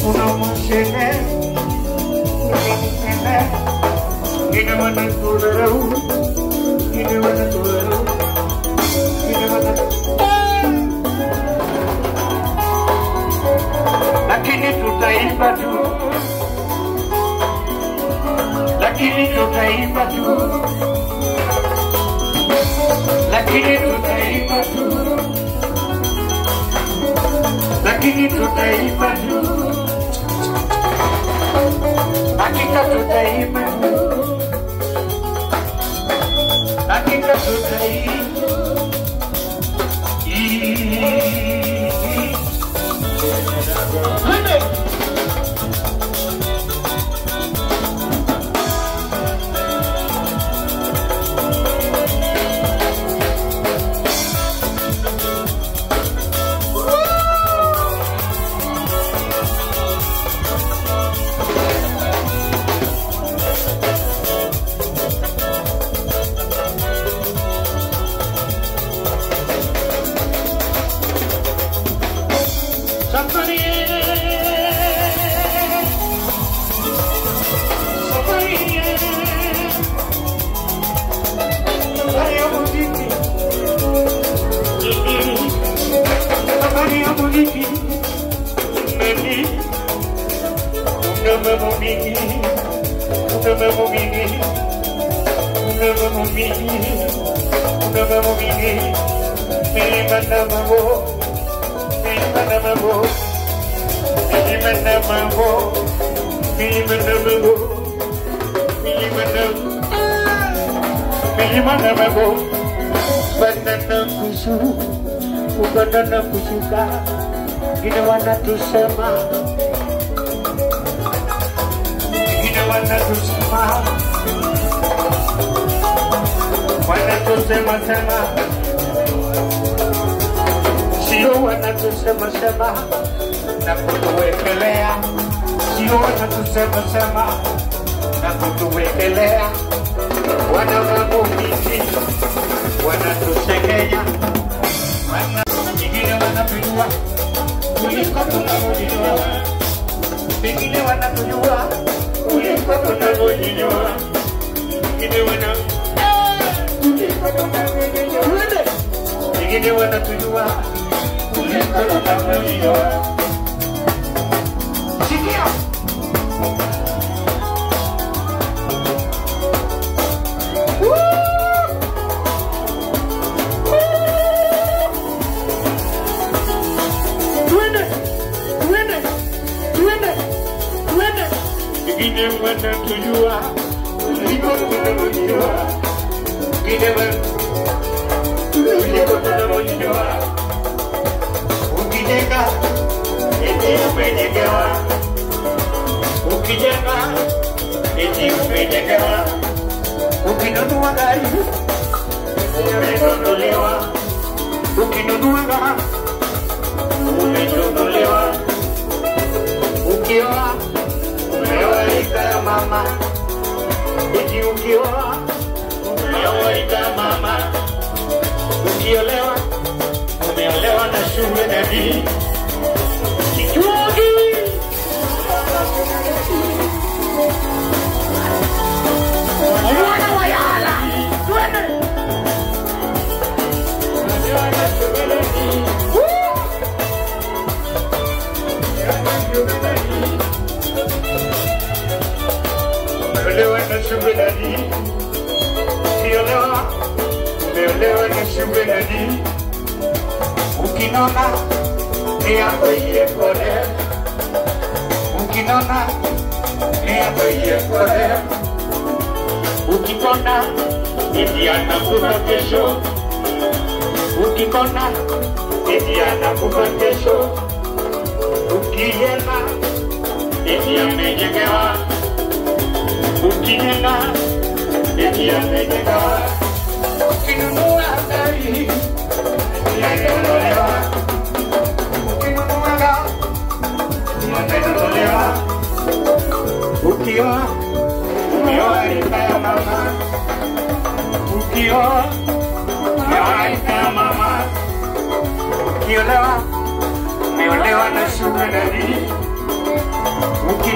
Unamshene, unamshene, wengine wanatudharau, wengine wanatudharau, wengine lakini tutaimba tu, lakini tutaimba tu, lakini tutaimba tu, lakini tutaimba tu, hakika tutaimba tu, hakika tutaimba.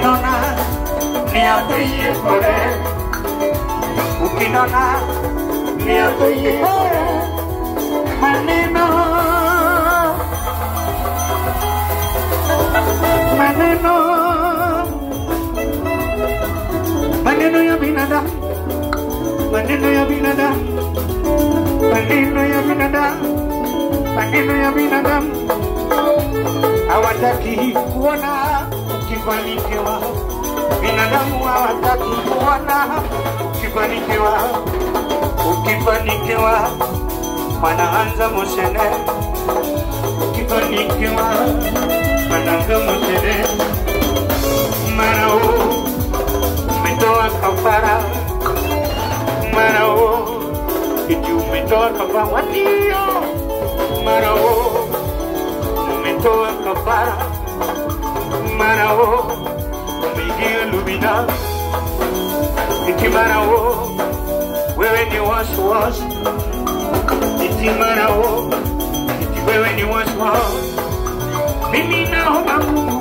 Ukinona niambie pole, ukinona niambie pole. Maneno, maneno, maneno ya binadamu, maneno ya binadamu, maneno ya binadamu, maneno ya binadamu. Hawataki kuona ukifanikiwa, binadamu hawataki kuona ukifanikiwa. Ukifanikiwa wanaanza mushene, ukifanikiwa wanaanza mushene. Mara umetoa kafara, mara eti umetoa kafara, ndio mara umetoa kafara, mara umeingia lubina, eti mara wewe ni wasiwasi, eti mara eti wewe ni wasiwasi. Mimi naomba Mungu